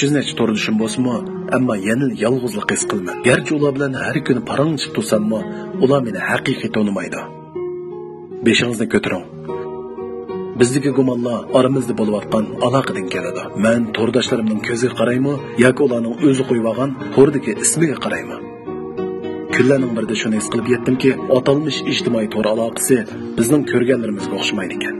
300 necha to'rdishim bo'lsa-mu, ammo yana yolg'izlik his qilaman. Garchi ular bilan har kuni paranglashib tursammi, ular meni haqiqiy tonimaydi. Beshingizni ko'taring. Bizdagi gumonlar oramizda bo'layotgan aloqadan keladi. Men to'rdoshlarimning ko'ziga qaraymi yoki ularning o'zi qo'yib olgan to'rdagi ismiga qaraymi? Kunlarning birida shuni his qilib yetdimki, atalmish ijtimoiy to'r aloqasi bizning ko'rganlarimizga o'xshamaydi ekan.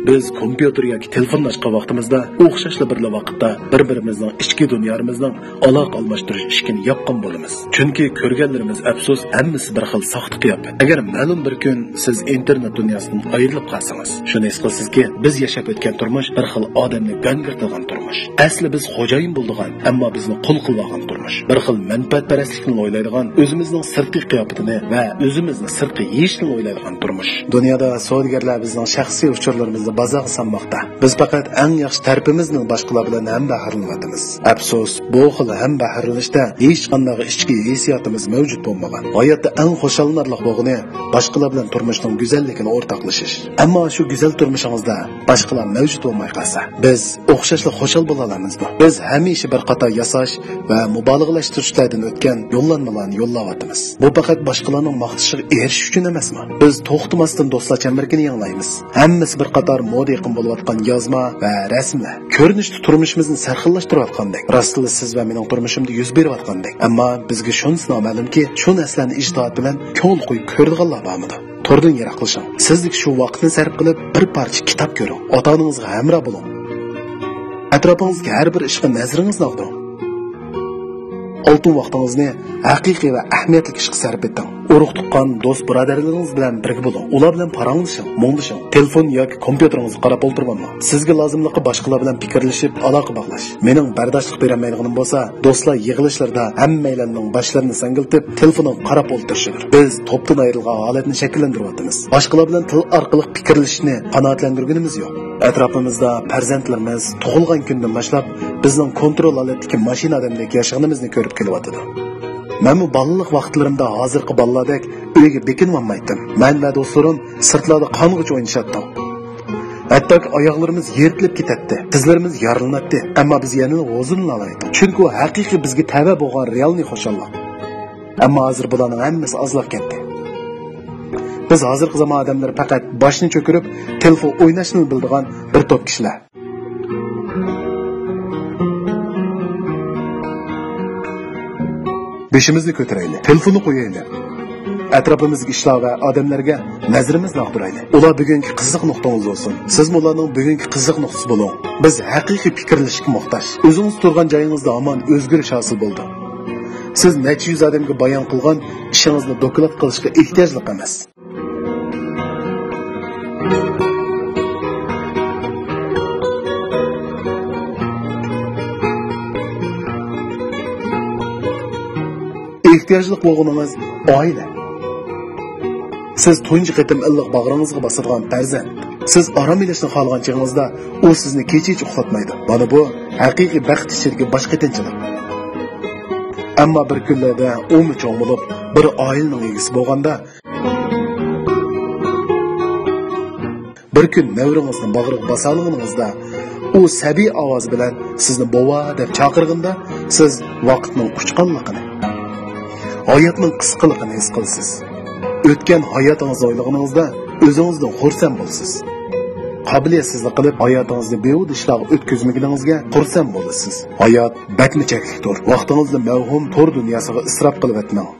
Biz kompyuter yoki telefonni ochgan vaqtimizda o'xshashli bir vaqtda bir-birimizning ichki dunyorimizning aloqa almashtirish ishini yoqqan bo'lamiz. Chunki ko'rganlarimiz afsus hammasi bir xil soxta qiyofat. Agar ma'lum bir kun siz internet dunyosidan ayrilib qolsangiz, shuni his qilsizki, biz yashab o'tgan turmush bir xil odamni gangirtirgan turmush. Asli biz xo'jayin bo'ldigan, ammo bizni qul qilgan turmush. Bir xil manfaatparastlikni o'ylaydigan, o'zimizning sirtqi qiyofatini va o'zimizni sirtqi yeyishni o'ylaydigan turmush. Dunyoda savdogarlar bizning shaxsiy uchurlarimizni bozorga sanmoqda. Biz faqat eng yaxshi tarafimizni boshqalar bilan hambaharlanyapmiz. Afsus, bu xil hambaharlanishda hech qanday ichki hissiyotimiz mavjud bo'lmagan. Hayotda eng xushallanarli bo'lgani boshqalar bilan turmushning go'zalligini o'rtoqlashish. Ammo shu go'zal turmushingizda boshqalar mavjud bo'lmay qolsa, biz o'xshashli xushal bo'la olamizmi? Biz hamisha bir qator yasash va mubolag'alashtirishlardan o'tgan yo'llanmalarni yo'llayapmiz. Bu faqat boshqalarning maqtashiga erishish uchun emasmi? Biz to'xtamasdan do'stlar chambarkini yanglaymiz. Hammasi bir qator moda yaqin bo'layotgan yozma va rasmlar ko'rinishda turmushimizni sarxillashtirayotgandek, rostila siz va mening turmushimda yuz berayotgandek. Ammo bizga shunisi noma'lumki, shu narsalarni ijtihod bilan ko'ngil qo'yib ko'radiganlar bormidi? To'rdan yiroqlashing. Sizlik shu vaqtni sarf qilib bir parcha kitob ko'ring. Ota-onangizga hamroh bo'ling. Atrofingizga har bir ishga nazaringizni og'diring. Oltin vaqtingizni haqiqiy va ahamiyatli ishga sarf eting. Urug' tuqqan do'st birodarlaringiz bilan birga bo'ling. Ular bilan paranglashing, munglashing. Telefon yoki kompyuteringizga qarab o'tirmang. Sizga lozimligi boshqalar bilan fikrlashib, aloqa bog'lash. Mening bardoshlik berolmaydiganim bo'lsa, do'stlar yig'ilishlarda hammalarning boshlarini sangiltib, telefonni qarab o'tirishidir. Biz to'pdan ayrilgan holatni shakllantiryapmiz. Boshqalar bilan til orqali fikrlashishni qanoatlantirganimiz yo'q. Atrofimizda farzandlarimiz tug'ilgan kundan boshlab bizning kontrol holatdagi mashina odamdek yashaganimizni ko'rib kelyotidi. Men bu bolalik vaqtlarimda hozirgi bolalardek uyga bekinib olmaydim. Men va do'stlarim sirtlarda qong'ich o'ynashatdi. Hattoki oyoqlarimiz yirtilib ketadi, tizlarimiz yorilinadi, ammo biz yana huzurlanolmaydik. Chunki u haqiqiy bizga tava bo'lgan realniy xushallik. Ammo hozir bularning hammasi ozlab ketdi. Biz hozirgi zamon odamlari faqat boshni cho'kirib, telefon o'ynashni biladigan bir to'p kishilar. Beshimizni ko'taraylik, telefonni qo'yaylik. Atrofimizdagi ishlar va odamlarga nazarimizni og'diraylik. Ular bugungi qiziq nuqtangiz bo'lsin. Siz ularning bugungi qiziq nuqtasi bo'ling. Biz haqiqiy fikrlashga muhtoj. O'zingiz turgan joyingizda omon o'zgarish hosil bo'ldi. Siz necha yuz odamga bayon qilgan ishingizni doklad qilishga ehtiyojli emas. Ehtiyojli bo'lganingiz oila. Siz tunji qitim illiq bag'ringizga bosadigan farzand. Siz orom olishni xohlagan chog'ingizda u sizni kechacha uxlatmaydi. Mana bu haqiqiy baxt ichidagi boshqa tinchlik. Ammo bir kunlarda umi cho'ng bo'lib, bir oilaning egasi bo'lganda, bir kun navringizni bag'riga bosolganingizda, u sabiy ovoz bilan sizni bova deb chaqirganda, siz vaqtning uchqanligini, hayotning qisqaligini his qilasiz. O'tgan hayotingizni o'ylaganingizda o'zingizdan xursand bo'lasiz. Qobiliyatsizlik qilib hayotingizni behuda ishlarga o'tkazmaganingizga xursand bo'lasiz. Hayot bakmi cheklikdir. Vaqtingizni mavhum to'r dunyosiga isrof qilib o'tmang.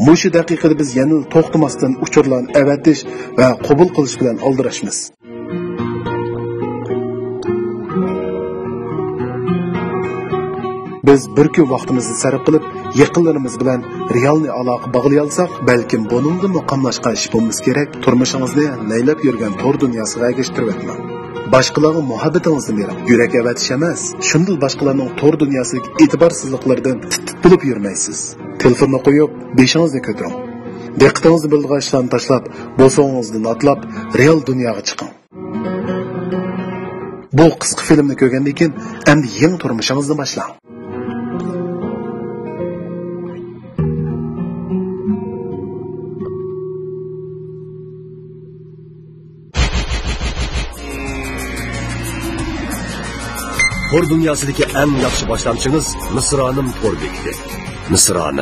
Mushu daqiqada biz yana to'xtamasdan uchurlarni avatish va qabul qilish bilan oldirashmiz. Biz bir kun vaqtimizni sarf qilib, yaqinlarimiz bilan realniy aloqa bog'lay olsak, balkim buningda muqamlashgan ish bo'lmasa kerak. Turmushingizni naylab yurgan to'r dunyosiga ergashtirib o'tmang. Boshqalarga muhabbatingizni bering. Yurak avatish emas, shundil boshqalarning to'r dunyosidagi e'tiborsizliklaridan tit bo'lib yurmaysiz. Telefonni qo'yib, beshingizni ko'taring. Diqqatingizni bo'lgan ishlarni tashlab, bo'sog'ingizdan atlab, real dunyoga chiqing. Bu qisqa filmni ko'rgandan keyin endi yangi turmushingizni boshlang. To'r dunyosidagi eng yaxshi boshlamchingiz Misronim to'r bekiti. Misronim.